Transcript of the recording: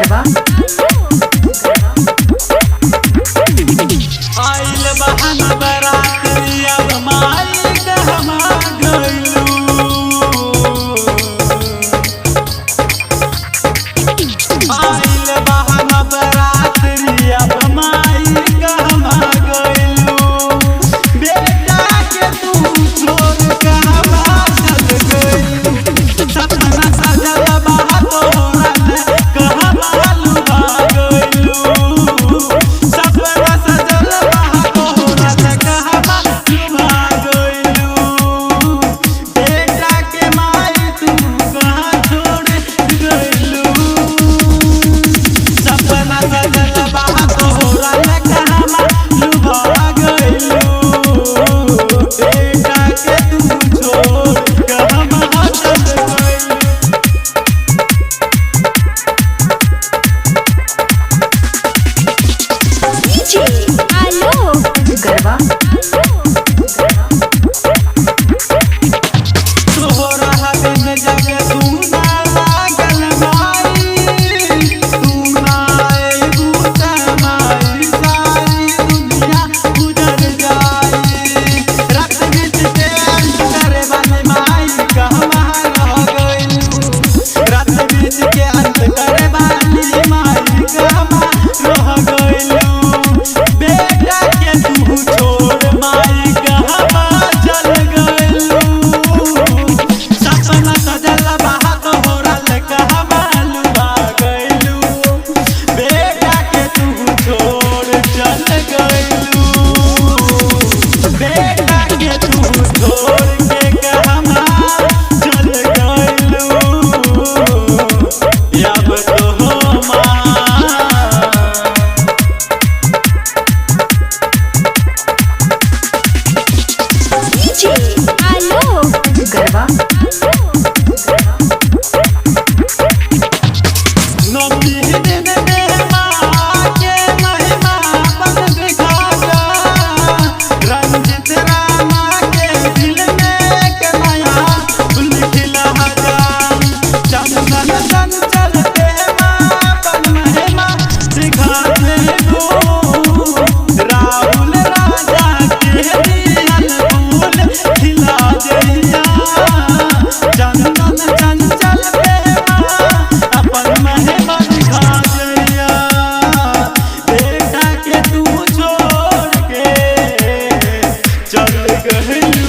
गरबा। आइल बहन बराती अब माई कहमा गइलू। आइल बहन बराती अब माई कहमा गइलू। बेटा के तू छोड़ कहमा चल गइलू। सपना सजल बा तोरा ने कहमा लुभा गइलू। सपना सजल बा तोरा ने कहमा लुभा गइलू। बेटा के माई तू कहाँ छोड़ गइलू। सपना सजल बा तोरा ने कहमा लुभा गइलू। बेटा के तू छोड़ कहमा चल गइलू। डीजे आलोक गरबा। तोहरा बिन जग सुना लागल माई, तू ना अइबू त माई सारी दुनिया गुजर जाई। रात बीत के अंत करे वाली माई कहवा रह गइलू। रात बीत के अंत करे वाली माई कहवा रह गइलू। बेटा के तू छोड़ माई कहवा चल गइलू। सपना सजल बा तोहरा ले कहवा लुभा गइलू। बेटा के तू छोड़ चल गइलू। बेटा के तू छोड़ के कहवा चल गइलू। अब तो हो माँ। डीजे आलोक गरबा। नौमी दिन में माँ के महिमा अपन दिखा जा। रंजित रामा के दिल में एक नया फूल खिला जा। चंदन चंचल के माँ अपन महिमा दिखा दे गो। राहुल राजा के दियल फूल खिला जइया। चंदन चंचल पे माँ अपन महिमा दिखा जइया। बेटा के तू छोड़ के चल गइलू।